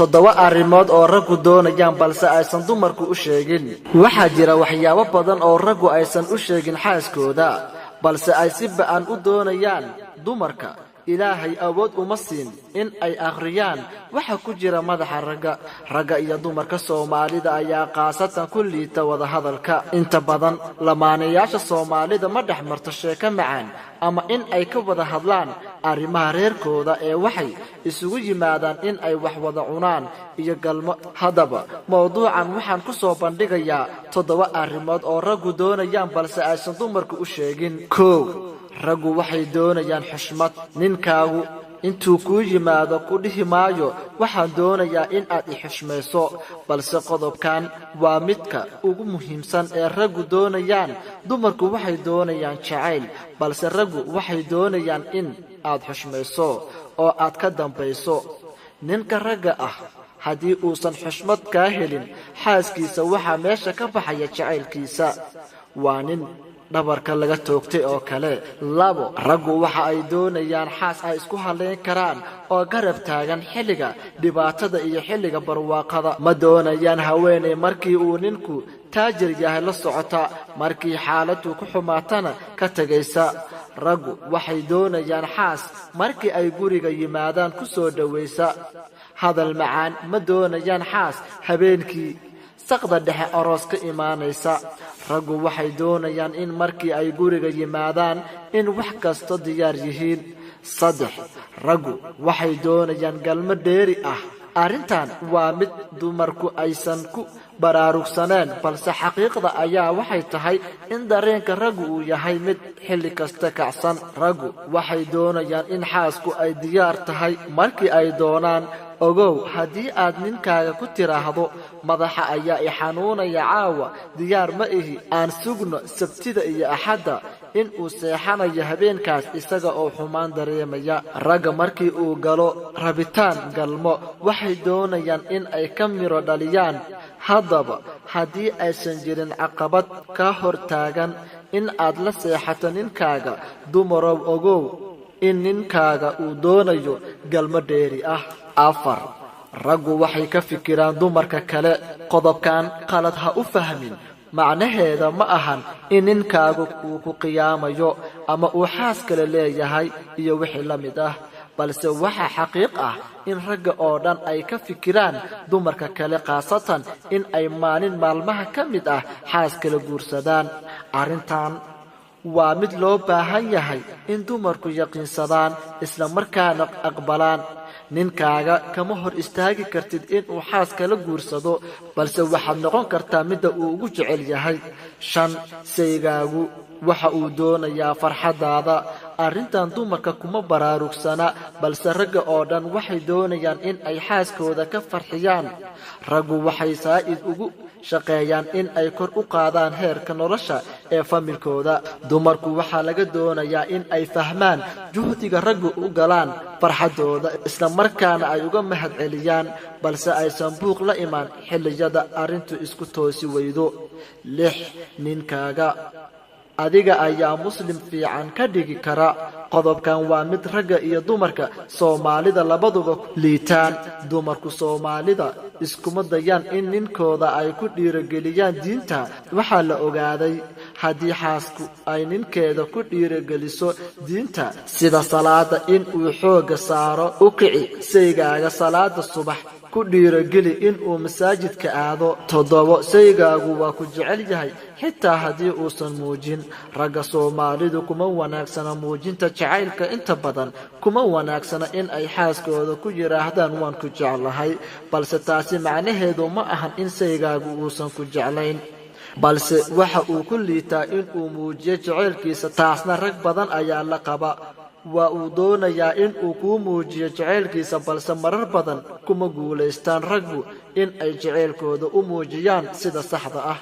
Toddoba arrimood oo raggu doonayaan balse aysan dumarku u sheegin. Waxaa jira waxyaabo badan oo raggu aysan u sheegin xaaskooda, balse ay si ba'an u doonayaan. Dumarka Ilaahay awood uma siin in ay akhriyaan waxa ku jira madaxa ragga. Ragga iyo dumarka Soomaalida ayaa khaasatan ku liita wadahadalka. Inta badan lamaanayaasha Soomaalida ma dhex marto sheeko macaan ama in ay ka wada hadlaan arrimaha reerkooda, ee waxay isugu yimaadaan in ay wax wada cunaan iyo galmo. Haddaba mowduucan waxaan ku soo bandhigayaa 7 arrimood oo raggu doonayaan balse aysan dumarku u sheegin. 1, raggu waxay doonayaan xushmad. Ninkaagu intuu kuu yimaado ku dhihi maayo waxaan doonayaa in aad i xushmayso, balse qodobkan waa midka ugu muhiimsan ee raggu doonayaan. Dumarku waxay doonayaan jacayl, balse raggu waxay doonayaan in aad xushmayso oo aad ka dambayso. Ninka ragga ah haddii uusan xushmad kaa helin xaaskiisa, waxaa meesha ka baxaya jacaylkiisa. Waa nin dhabarka laga toogtay oo kale. 2, raggu waxa ay doonayaan xaas ay isku halayn karaan oo garab taagan xilliga dhibaatada iyo xilliga barwaaqada. Ma doonayaan haweeney markii uu ninku taajir yahay la socota, markii xaaladdu ku xumaatana ka tegaysa. Raggu waxay doonayaan xaas markii ay guriga yimaadaan ku soo dhowaysa hadal macaan. Ma doonayaan xaas habeenkii saqda dhexe aroos ka imaanaysa. Raggu waxay doonayaan in markii ay guriga yimaadaan in wax kasto diyaar yihiin. 3, raggu waxay doonayaan galmo dheeri ah. Arrintan waa mid dumarku aysan ku baraarugsaneen, balse xaqiiqda ayaa waxay tahay in dareenka raggu uu yahay mid xilli kasta kacsan. Raggu waxay doonayaan in xaasku ay diyaar tahay markii ay doonaan. Ogow, haddii aad ninkaaga ku tiraahdo madaxa ayaa i xanuunaya caawa, diyaar ma ihi, aan sugno Sabtida iyo Axadda, in uu seexanayo habeenkaas isaga oo xumaan dareemaya. Ragga markii uu galo rabitaan galmo, waxay doonayaan in ay ka miro dhaliyaan. Haddaba haddii aysan jirin caqabad ka hor taagan in aad la seexato ninkaaga, dumarow, ogow in ninkaaga uu doonayo galmo dheeri ah. 4, raggu waxay ka fikiraan dumarka kale. Qodobkan qalad ha u fahmin. Macnaheeda ma ahan in ninkaagu uu ku qiyaamayo ama uu xaas kale leeyahay iyo wixii la mid ah, balse waxaa xaqiiq ah in ragga oo dhan ay ka fikiraan dumarka kale, khaasatan in ay maalin maalmaha ka mid ah xaas kala guursadaan. Arrintan waa mid loo baahan yahay in dumarku yaqiinsadaan isla markaana aqbalaan. Ninkaaga kama hor istaagi kartid inuu xaas kala guursado, balse waxaad noqon kartaa midda uu ugu jecel yahay. 5, saygaagu waxa uu doonayaa farxaddaada. Arrintan dumarka kuma baraarugsana, balse ragga oo dhan waxay doonayaan in ay xaaskooda ka farxiyaan. Raggu waxay saa'id ugu shaqeeyaan in ay kor u qaadaan heerka nolosha ee familkooda. Dumarku waxaa laga doonayaa in ay fahmaan juhdiga raggu u galaan farxaddooda, isla markaana ay uga mahad celiyaan, balse aysan buuq la imaan xilliyada arrintu isku toosi weydo. 6, ninkaaga adiga ayaa Muslim fiican ka dhigi kara. Qodobkan waa mid ragga iyo dumarka Soomaalida labaduba liitaan. Dumarku Soomaalida iskuma dayaan in ninkooda ay ku dhiirogeliyaan diinta. Waxaa la ogaaday haddii xaasku ay ninkeeda ku dhiirogeliso diinta, sida salaada in uu xoogga saaro, u kici saygaaga salaada subax, ku dhiirogeli in uu masaajidka aado. 7, saygaagu waa ku jecel yahay xitaa haddii uusan muujin. Ragga Soomaalidu kuma wanaagsana muujinta jacaylka. Inta badan kuma wanaagsana in ay xaaskooda ku yidhaahdaan waan ku jeclahay, balse taasi macnaheedu ma ahan in saygaagu uusan ku jeclayn, balse waxa uu ku liitaa in uu muujiyo jacaylkiisa. Taasna rag badan ayaa la qaba. Waa uu doonayaa in uu kuu muujiyo jacaylkiisa, balse marar badan kuma guulaystaan raggu in ay jacaylkooda u muujiyaan sida saxda ah.